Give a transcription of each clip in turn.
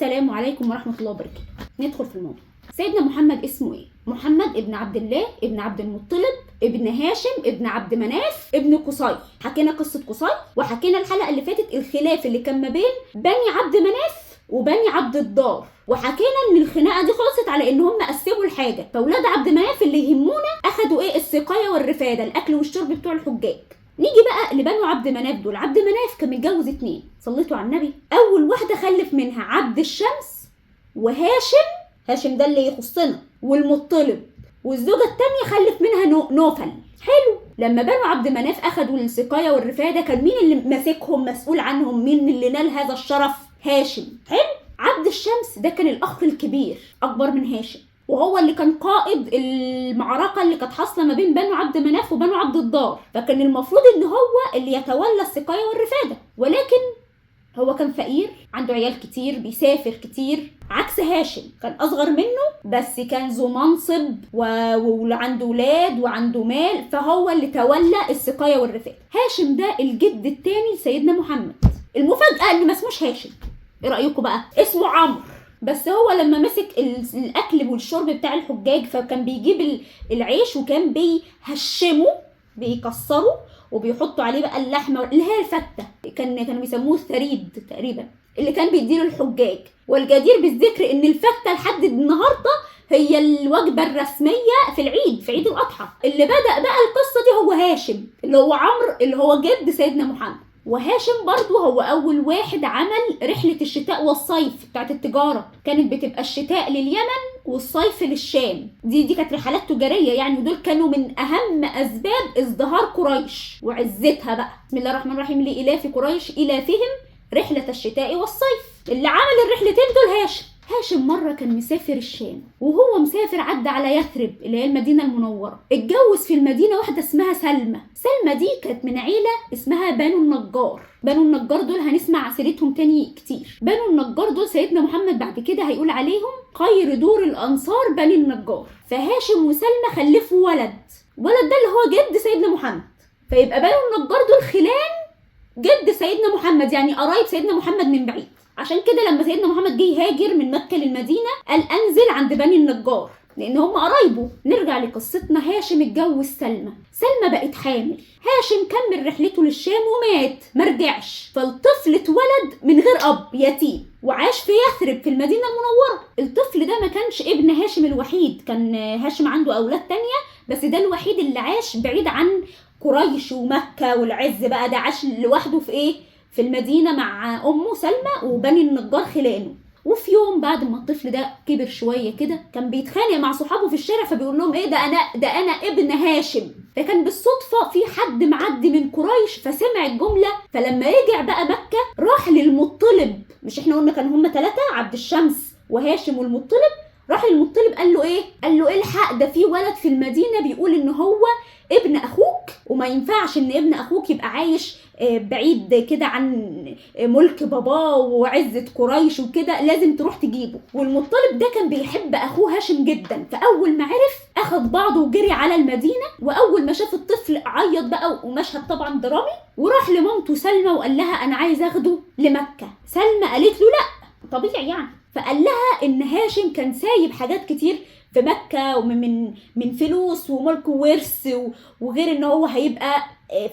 السلام عليكم ورحمة الله وبركاته. ندخل في الموضوع. سيدنا محمد اسمه ايه؟ محمد ابن عبد الله ابن عبد المطلب ابن هاشم ابن عبد مناف ابن قصي. حكينا قصة قصي، وحكينا الحلقة اللي فاتت الخلاف اللي كان ما بين بني عبد مناف وبني عبد الدار، وحكينا ان الخناقة دي خلصت على ان هم قسموا الحاجة، فاولاد عبد مناف اللي يهمونا اخدوا ايه؟ السقاية والرفاده، الاكل والشرب بتوع الحجاج. نيجي بقى لبنو عبد مناف دول. عبد مناف كان متجوز 2، صليتوا على النبي. اول واحدة خلف منها عبد الشمس وهاشم، هاشم ده اللي يخصنا، والمطلب. والزوجة الثانية خلف منها نوفل. حلو. لما بنو عبد مناف اخدوا السقاية والرفاده، كان مين اللي ماسكهم مسؤول عنهم؟ مين اللي نال هذا الشرف؟ هاشم. حلو. عبد الشمس ده كان الاخ الكبير، اكبر من هاشم، وهو اللي كان قائد المعركة اللي كانت حاصله ما بين بنو عبد مناف وبنو عبد الدار، فكان المفروض ان هو اللي يتولى السقاية والرفاده، ولكن هو كان فقير، عنده عيال كتير، بيسافر كتير، عكس هاشم كان اصغر منه بس كان ذو منصب وعنده ولاد وعنده مال، فهو اللي تولى السقاية والرفاده. هاشم ده الجد الثاني لسيدنا محمد. المفاجاة ان ما اسموش هاشم، ايه رايكم بقى؟ اسمه عمرو. بس هو لما مسك الاكل والشرب بتاع الحجاج، فكان بيجيب العيش وكان بيهشمه، بيكسره وبيحطوا عليه بقى اللحمة اللي هي الفته، كانوا بيسموه الثريد تقريبا، اللي كان بيديله الحجاج. والجدير بالذكر ان الفته لحد النهارده هي الوجبة الرسمية في العيد، في عيد الاضحى. اللي بدا بقى القصة دي هو هاشم، اللي هو عمرو، اللي هو جد سيدنا محمد. وهاشم برضو هو أول واحد عمل رحلة الشتاء والصيف بتاعت التجارة، كانت بتبقى الشتاء لليمن والصيف للشام. دي كانت رحلات تجارية يعني، ودول كانوا من أهم أسباب ازدهار قريش وعزتها بقى. بسم الله الرحمن الرحيم، لإلاف قريش إلافهم رحلة الشتاء والصيف. اللي عمل الرحلتين دول هاشم. هاشم مرة كان مسافر الشام، وهو مسافر عدى على يثرب اللي هي المدينة المنورة. اتجوز في المدينة واحدة اسمها سلمى. سلمى دي كانت من عيلة اسمها بنو النجار. بنو النجار دول هنسمع سيرتهم تاني كتير. بنو النجار دول سيدنا محمد بعد كده هيقول عليهم خير دور الأنصار بني النجار. فهاشم وسلمى خلفوا ولد، ولد ده اللي هو جد سيدنا محمد، فيبقى بنو النجار دول خلان جد سيدنا محمد، يعني قرايب سيدنا محمد من بعيد. عشان كده لما سيدنا محمد جه يهاجر من مكة للمدينة قال انزل عند بني النجار، لان هم قرايبه. نرجع لقصتنا. هاشم اتجوز سلمى، سلمى بقت حامل. هاشم كمل رحلته للشام ومات، مرجعش، فالطفل اتولد من غير اب، يتيم، وعاش في يثرب في المدينة المنورة. الطفل ده ما كانش ابن هاشم الوحيد، كان هاشم عنده اولاد تانية، بس ده الوحيد اللي عاش بعيد عن قريش ومكة والعز بقى. ده عاش لوحده في ايه؟ في المدينة مع أمه سلمى وبني النجار خلانه. وفي يوم بعد ما الطفل ده كبر شوية كده، كان بيتخانق مع صحابه في الشارع، فبيقول لهم ايه ده، انا ابن هاشم. فكان بالصدفة في حد معدي من قريش فسمع الجملة، فلما رجع بقى مكة راح للمطلب. مش احنا قلنا كان هم 3، عبد الشمس وهاشم والمطلب. راح للمطلب قال له ايه؟ قال له الحق، ده في ولد في المدينة بيقول ان هو ابن اخوك، وما ينفعش ان ابن اخوك يبقى عايش بعيد كده عن ملك باباه وعزة قريش وكده، لازم تروح تجيبه. والمطلب ده كان بيحب اخوه هاشم جدا، فاول ما عرف اخد بعضه وجري على المدينة. واول ما شاف الطفل عيط بقى، ومشهد طبعا درامي، وراح لمامته سلمى وقال لها انا عايز اخده لمكة. سلمى قالت له لا، طبيعي يعني. فقال لها ان هاشم كان سايب حاجات كتير في مكة، ومن من فلوس وملك وورث، وغير ان هو هيبقى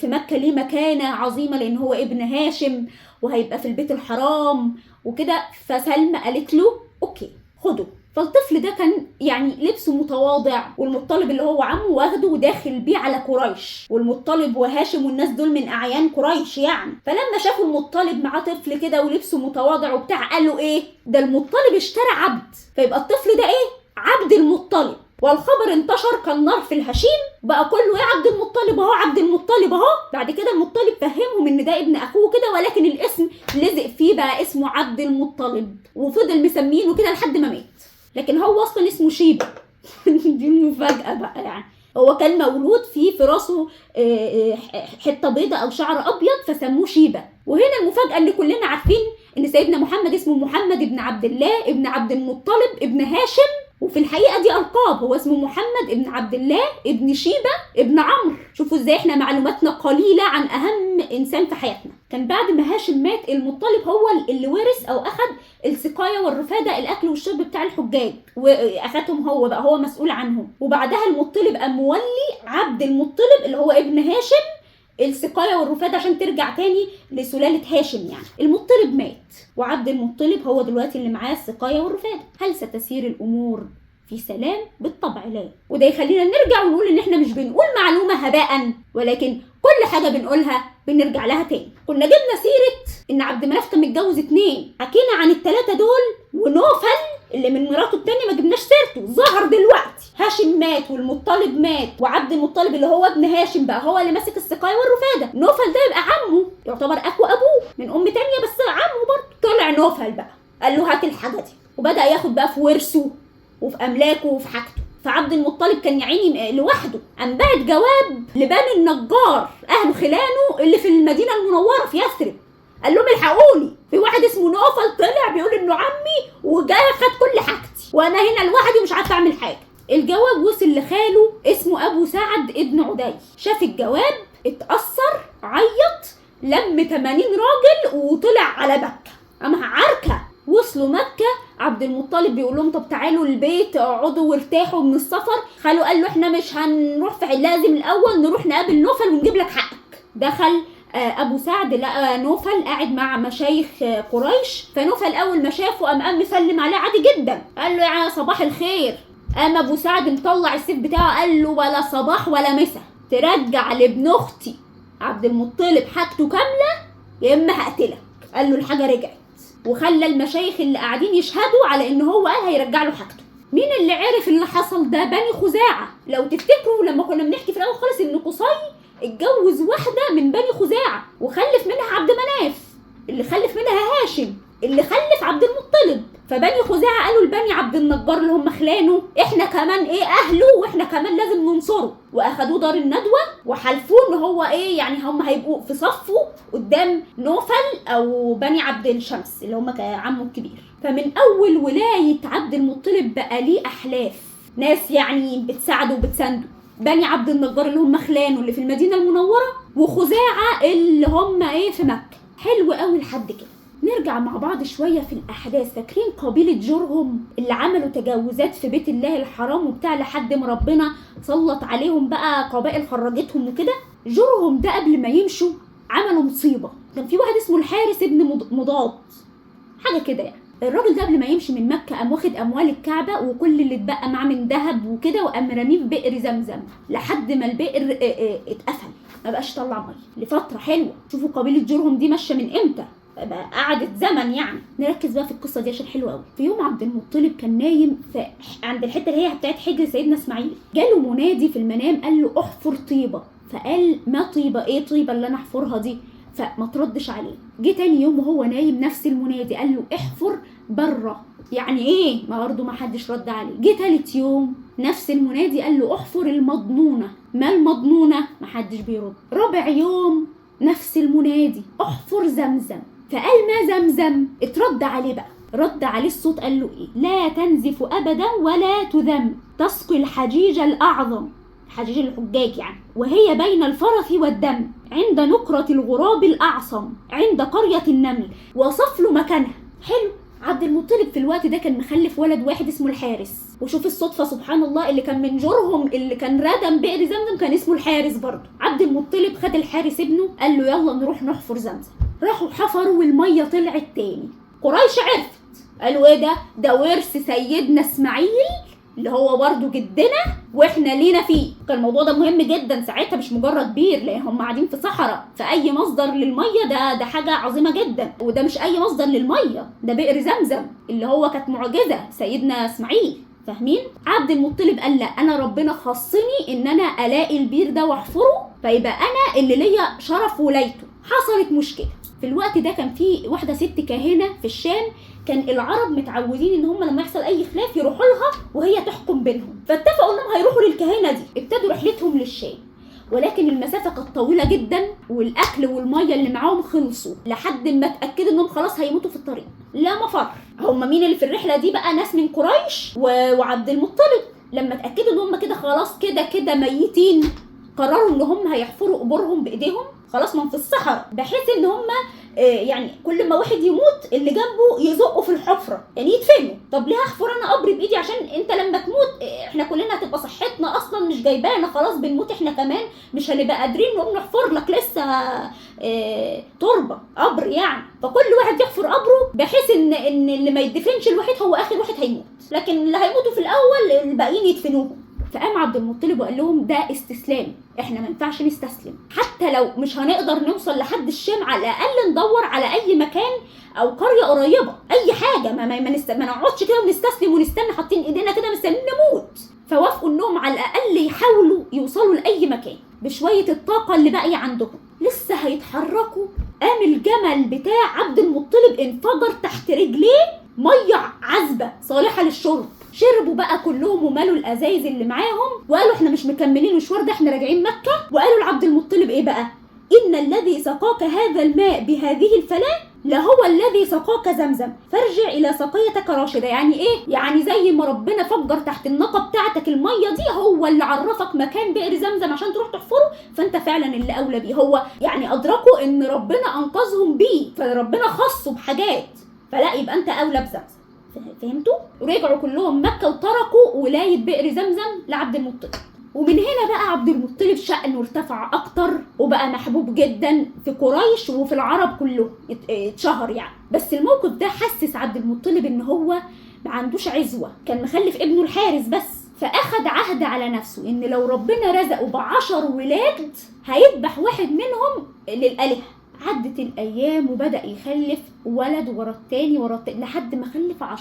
في مكة ليه مكانة عظيمة لان هو ابن هاشم وهيبقى في البيت الحرام وكده. فسلمى قالت له okay خده. فالطفل ده كان يعني لبسه متواضع، والمطلب اللي هو عمه واخده وداخل بيه على قريش، والمطلب وهاشم والناس دول من اعيان قريش يعني. فلما شافوا المطلب معاه طفل كده ولبسه متواضع وبتاع، قالوا ايه ده، المطلب اشترى عبد، فيبقى الطفل ده ايه؟ عبد المطلب. والخبر انتشر كالنار في الهشيم، بقى كله ايه، عبد المطلب اهو، عبد المطلب اهو. بعد كده المطلب فهمهم ان ده ابن اخوه كده، ولكن الاسم لزق فيه بقى اسمه عبد المطلب، وفضل مسمينه كده لحد ما مات. لكن هو اصلا اسمه شيبة. دي المفاجاة بقى يعني. هو كان مولود في راسه حتة بيضة او شعر ابيض، فسموه شيبة. وهنا المفاجاة اللي كلنا عارفين ان سيدنا محمد اسمه محمد ابن عبد الله ابن عبد المطلب ابن هاشم وفي الحقيقة دي القاب، هو اسمه محمد ابن عبد الله ابن شيبة ابن عمرو. شوفوا ازاي احنا معلوماتنا قليله عن اهم انسان في حياتنا. كان بعد ما هاشم مات المطلب هو اللي ورث او اخذ السقاية والرفاده، الاكل والشرب بتاع الحجاج، واخدهم هو بقى، هو مسؤول عنهم. وبعدها المطلب قام مولي عبد المطلب اللي هو ابن هاشم السقاية والرفاده عشان ترجع تاني لسلاله هاشم. يعني المطلب مات وعبد المطلب هو دلوقتي اللي معاه السقاية والرفاده. هل ستسير الامور في سلام؟ بالطبع لا. وده يخلينا نرجع ونقول ان احنا مش بنقول معلومة هباء، ولكن كل حاجة بنقولها بنرجع لها تاني. كنا جبنا سيره ان عبد مناف كان متجوز 2، حكينا عن ال3 دول، ونوفل اللي من مراته التانية ما جبناش سيرته، ظهر دلوقتي. هاشم مات والمطلب مات، وعبد المطلب اللي هو ابن هاشم بقى هو اللي ماسك السقاية والرفاده. نوفل ده يبقى عمه، يعتبر اخو ابوه من ام تانية بس عمه برضه. طلع نوفل بقى قال له هات الحاجة دي، وبدا ياخد بقى في ورثه وفي املاكه وفي حاجته. فعبد المطلب كان يا عيني لوحده، قام بعت جواب لبني النجار اهل خلانه اللي في المدينة المنورة في يثرب، قال لهم الحقوني، في واحد اسمه نوفل طلع بيقول انه عمي وجاي خد كل حاجتي وانا هنا لوحدي ومش عارفه اعمل حاجة. الجواب وصل لخاله اسمه ابو سعد ابن عدي، شاف الجواب اتأثر، عيط، لم 80 راجل وطلع على مكة، قام عركة. وصلوا مكة، عبد المطلب بيقول لهم طب تعالوا البيت اقعدوا وارتاحوا من السفر. خاله قال له احنا مش هنروح في، لازم الاول نروح نقابل نوفل ونجيب لك حقك. دخل ابو سعد لقى نوفل قاعد مع مشايخ قريش، فنوفل اول ما شافه قام مسلم عليه عادي جدا، قال له يا صباح الخير. قام ابو سعد مطلع السيف بتاعه قال له ولا صباح ولا مسا، ترجع لابن اختي عبد المطلب حاجته كاملة يا اما هقتلك. قال له الحاجة رجعت، وخلى المشايخ اللي قاعدين يشهدوا على ان هو قال هيرجع له حاجته. مين اللي عرف اللي حصل ده؟ بني خزاعة. لو تفتكروا لما كنا بنحكي في الاول خالص ان قصي اتجوز واحدة من بني خزاعة وخلف منها عبد مناف، اللي خلف منها هاشم، اللي خلف عبد المطلب. فبني خزاعة قالوا لبني عبد النجار اللي هم خلانه احنا كمان ايه اهله واحنا كمان لازم ننصره، واخدوه دار الندوة وحلفوه ان هو ايه يعني هم هيبقوا في صفة قدام نوفل او بني عبد الشمس اللي هم عمه الكبير. فمن اول ولاية عبد المطلب بقى ليه احلاف، ناس يعني بتساعده وبتسانده، بني عبد النجار اللي هم خلانه اللي في المدينة المنورة، وخزاعه اللي هم ايه في مكة. حلو قوي لحد كده. نرجع مع بعض شوية في الاحداث. فاكرين قبيلة جرهم اللي عملوا تجاوزات في بيت الله الحرام وبتاع لحد ما ربنا سلط عليهم بقى قبائل خرجتهم وكده؟ جرهم ده قبل ما يمشوا عملوا مصيبة. كان في واحد اسمه الحارس ابن مضاد حاجة كده يعني. الراجل ده قبل ما يمشي من مكة قام واخد اموال الكعبة وكل اللي اتبقى معاه من ذهب وكده، وقام راميه في بئر زمزم لحد ما البئر اتقفل، ما بقاش يطلع مية لفترة حلوة. شوفوا قبيلة جرهم دي ماشية من امتى، قعدت زمن يعني. نركز بقى في القصة دي عشان حلوة قوي. في يوم عبد المطلب كان نايم في عند الحتة اللي هي بتاعت حجر سيدنا اسماعيل، جاله منادي في المنام قال له احفر طيبة. فقال ما طيبة؟ ايه طيبة اللي انا احفرها دي؟ فما تردش عليه. جه تاني يوم وهو نايم نفس المنادي قال له احفر بره. يعني ايه؟ ما برضه ما حدش رد عليه. جه تالت يوم نفس المنادي قال له احفر المضنونه. ما المضنونه؟ ما حدش بيرد. رابع يوم نفس المنادي احفر زمزم. فقال ما زمزم؟ اترد عليه بقى، رد عليه الصوت قال له ايه؟ لا تنزف ابدا ولا تذم، تسقي الحجيج الاعظم، حجيج الحجاج يعني، وهي بين الفرث والدم، عند نقرة الغراب الأعصم، عند قرية النمل. وصف له مكانها. حلو. عبد المطلب في الوقت ده كان مخلف ولد واحد اسمه الحارس، وشوف الصدفة سبحان الله، اللي كان من جرهم اللي كان ردم بئر زمزم كان اسمه الحارس برضه. عبد المطلب خد الحارس ابنه قال له يلا نروح نحفر زمزم. راحوا حفروا والمية طلعت تاني. قريش عرفت، قالوا ايه ده؟ ده ورث سيدنا اسماعيل اللي هو برضه جدنا واحنا لينا فيه. كان الموضوع ده مهم جدا ساعتها، مش مجرد بير، لان هم قاعدين في صحراء، فاي مصدر للمية ده حاجة عظيمة جدا. وده مش اي مصدر للمية، ده بئر زمزم اللي هو كانت معجزه سيدنا اسماعيل، فاهمين؟ عبد المطلب قال لا، انا ربنا خصني ان انا الاقي البير ده واحفره، فيبقى انا اللي ليا شرف ولايته. حصلت مشكلة في الوقت ده. كان في واحدة ست كاهنه في الشام، كان العرب متعودين ان هم لما يحصل اي خلاف يروحوا لها وهي تحكم بينهم، فاتفقوا انهم هيروحوا للكاهنه دي. ابتدوا رحلتهم للشام، ولكن المسافة كانت طويلة جدا، والاكل والمية اللي معاهم خلصوا، لحد ما اتاكدوا انهم خلاص هيموتوا في الطريق، لا مفر. هم مين اللي في الرحلة دي بقى؟ ناس من قريش وعبد المطلب. لما اتاكدوا ان هم كده خلاص كده كده ميتين، قرروا ان هم هيحفروا قبورهم بايديهم، خلاص ما هم في الصحراء، بحيث ان هم يعني كل ما واحد يموت اللي جنبه يزقه في الحفرة، يعني يدفنوا. طب ليه احفر انا قبري بايدي؟ عشان انت لما تموت احنا كلنا هتبقى صحتنا اصلا مش جايبانا، خلاص بنموت احنا كمان، مش هنبقى قادرين نقوم نحفر لك لسه تربه قبر يعني. فكل واحد يحفر قبره بحيث ان اللي ما يدفنش الوحيد هو اخر واحد هيموت، لكن اللي هيموتوا في الاول الباقيين يدفنوهم. فقام عبد المطلب وقال لهم ده استسلام، احنا ما ينفعش نستسلم، حتى لو مش هنقدر نوصل لحد الشام على الاقل ندور على اي مكان او قرية قريبه، اي حاجة، ما نقعدش كده ونستسلم ونستنى حاطين ايدينا كده مستنيين نموت. فوافقوا انهم على الاقل يحاولوا يوصلوا لاي مكان بشوية الطاقة اللي باقية عندهم. لسه هيتحركوا قام الجمل بتاع عبد المطلب انفجر تحت رجليه مية عذبه صالحه للشرب. شربوا بقى كلهم ومالوا الازايز اللي معاهم، وقالوا احنا مش مكملين المشوار ده، احنا راجعين مكة. وقالوا لعبد المطلب ايه بقى؟ ان الذي سقاك هذا الماء بهذه الفلاة لهو الذي سقاك زمزم، فارجع الى سقيتك راشدة. يعني ايه؟ يعني زي ما ربنا فجر تحت الناقة بتاعتك المية دي، هو اللي عرفك مكان بئر زمزم عشان تروح تحفره، فانت فعلا اللي اولى بيه. هو يعني ادركوا ان ربنا انقذهم بيه، فربنا خصه بحاجات، فلا يبقى انت اولى بزمزم. فهمتوا؟ ورجعوا كلهم مكة وتركوا ولاية بئر زمزم لعبد المطلب. ومن هنا بقى عبد المطلب شأنه ارتفع اكتر وبقى محبوب جدا في قريش وفي العرب كله، اتشهر يعني. بس الموقف ده حسس عبد المطلب ان هو ما عندوش عزوة، كان مخلف ابنه الحارس بس، فاخد عهد على نفسه ان لو ربنا رزقه ب10 ولاد هيذبح واحد منهم للآلهة. عدت الايام وبدأ يخلف ولد ورا التاني ورا التاني لحد ما خلف 10،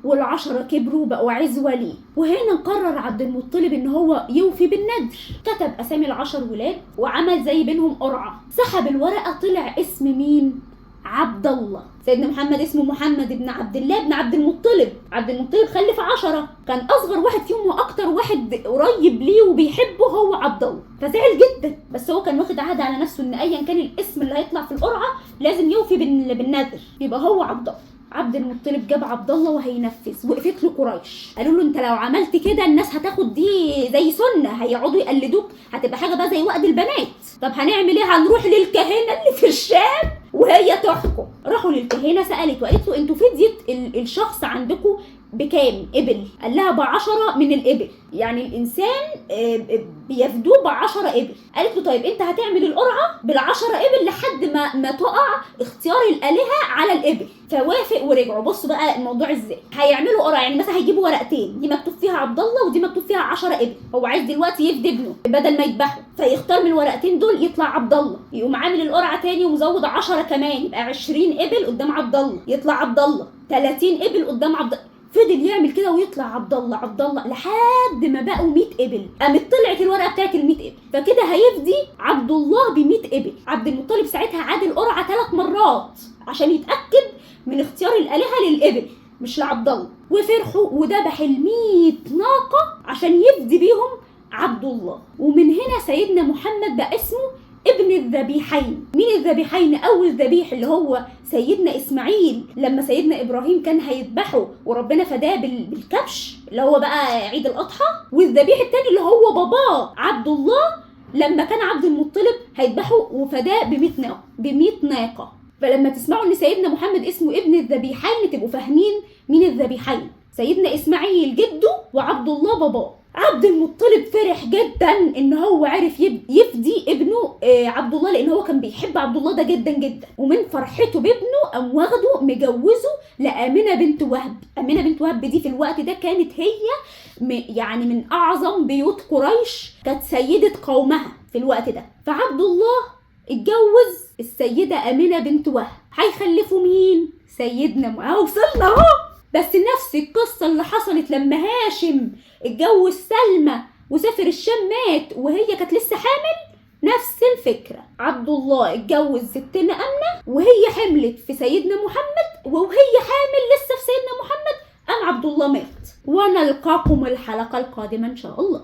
وال10 كبروا بقوا عزوة ليه. وهنا قرر عبد المطلب ان هو يوفي بالنذر، كتب اسامي ال10 ولاد وعمل زي بينهم قرعة، سحب الورقة طلع اسم مين؟ عبد الله. سيدنا محمد اسمه محمد بن عبد الله بن عبد المطلب. عبد المطلب خلف 10، كان اصغر واحد فيهم واكتر واحد قريب ليه وبيحبه هو عبد الله، فزعل جدا. بس هو كان واخد عهد على نفسه ان ايا كان الاسم اللي هيطلع في القرعة لازم يوفي بالنذر، يبقى هو عبد الله. عبد المطلب جاب عبد الله وهينفذ، وقفت له قريش قالوا له انت لو عملت كده الناس هتاخد دي زي سنة، هيقعدوا يقلدوك، هتبقى حاجة بقى زي وقت البنات. طب هنعمل ايه؟ هنروح للكاهنه اللي في الشام وهي تحكم. راحوا للكاهنه سالت وقالت له انتوا فدية الشخص عندكم بكام ابل؟ قال لها ب10 من الابل، يعني الانسان بيفدوه ب10 ابل. قالت له طيب انت هتعمل القرعة بال10 ابل لحد ما تقع اختيار الالهة على الابل. فوافق ورجعوا. بصوا بقى الموضوع ازاي هيعملوا قرعه، يعني مثلا هيجيبوا ورقتين، دي مكتوب فيها عبد الله ودي مكتوب فيها 10 ابل، هو عايز دلوقتي يفدي ابنه بدل ما يذبحه، فيختار من الورقتين دول يطلع عبد الله، يقوم عامل القرعة تاني ومزود 10 كمان، يبقى 20 ابل قدام عبد الله، يطلع عبد الله 30 ابل قدام عبد الله. فضل يعمل كده ويطلع عبد الله عبد الله لحد ما بقوا 100 ابل. قامت طلعت الورقة بتاعت ال 100 ابل، فكده هيفدي عبد الله ب 100 ابل. عبد المطلب ساعتها عاد القرعة 3 مرات عشان يتاكد من اختيار الالهة للابل مش لعبد الله. وفرحوا وذبح ال 100 ناقة عشان يفدي بيهم عبد الله. ومن هنا سيدنا محمد بقى اسمه ابن الذبيحين. مين الذبيحين؟ اول ذبيح اللي هو سيدنا اسماعيل لما سيدنا ابراهيم كان هيذبحه وربنا فداه بالكبش اللي هو بقى عيد الاضحى، والذبيح الثاني اللي هو باباه عبد الله لما كان عبد المطلب هيذبحه وفداه ب100 ناقة، ب100 ناقة. فلما تسمعوا ان سيدنا محمد اسمه ابن الذبيحين تبقوا فاهمين مين الذبيحين، سيدنا اسماعيل جده وعبد الله باباه. عبد المطلب فرح جدا ان هو عرف يفدي ابنه عبد الله، لان هو كان بيحب عبد الله ده جدا جدا. ومن فرحته بابنه قام واخده مجوزه لآمنة بنت وهب. آمنة بنت وهب دي في الوقت ده كانت هي يعني من اعظم بيوت قريش، كانت سيدة قومها في الوقت ده. فعبد الله اتجوز السيدة آمنة بنت وهب. هيخلفوا مين؟ سيدنا وصلنا اهو. بس نفس القصة اللي حصلت لما هاشم اتجوز سلمى وسافر الشام مات وهي كانت لسه حامل، نفس الفكرة. عبد الله اتجوز ستنا آمنة وهي حملت في سيدنا محمد، وهي حامل لسه في سيدنا محمد قام عبد الله مات. ونلقاكم الحلقة القادمة إن شاء الله.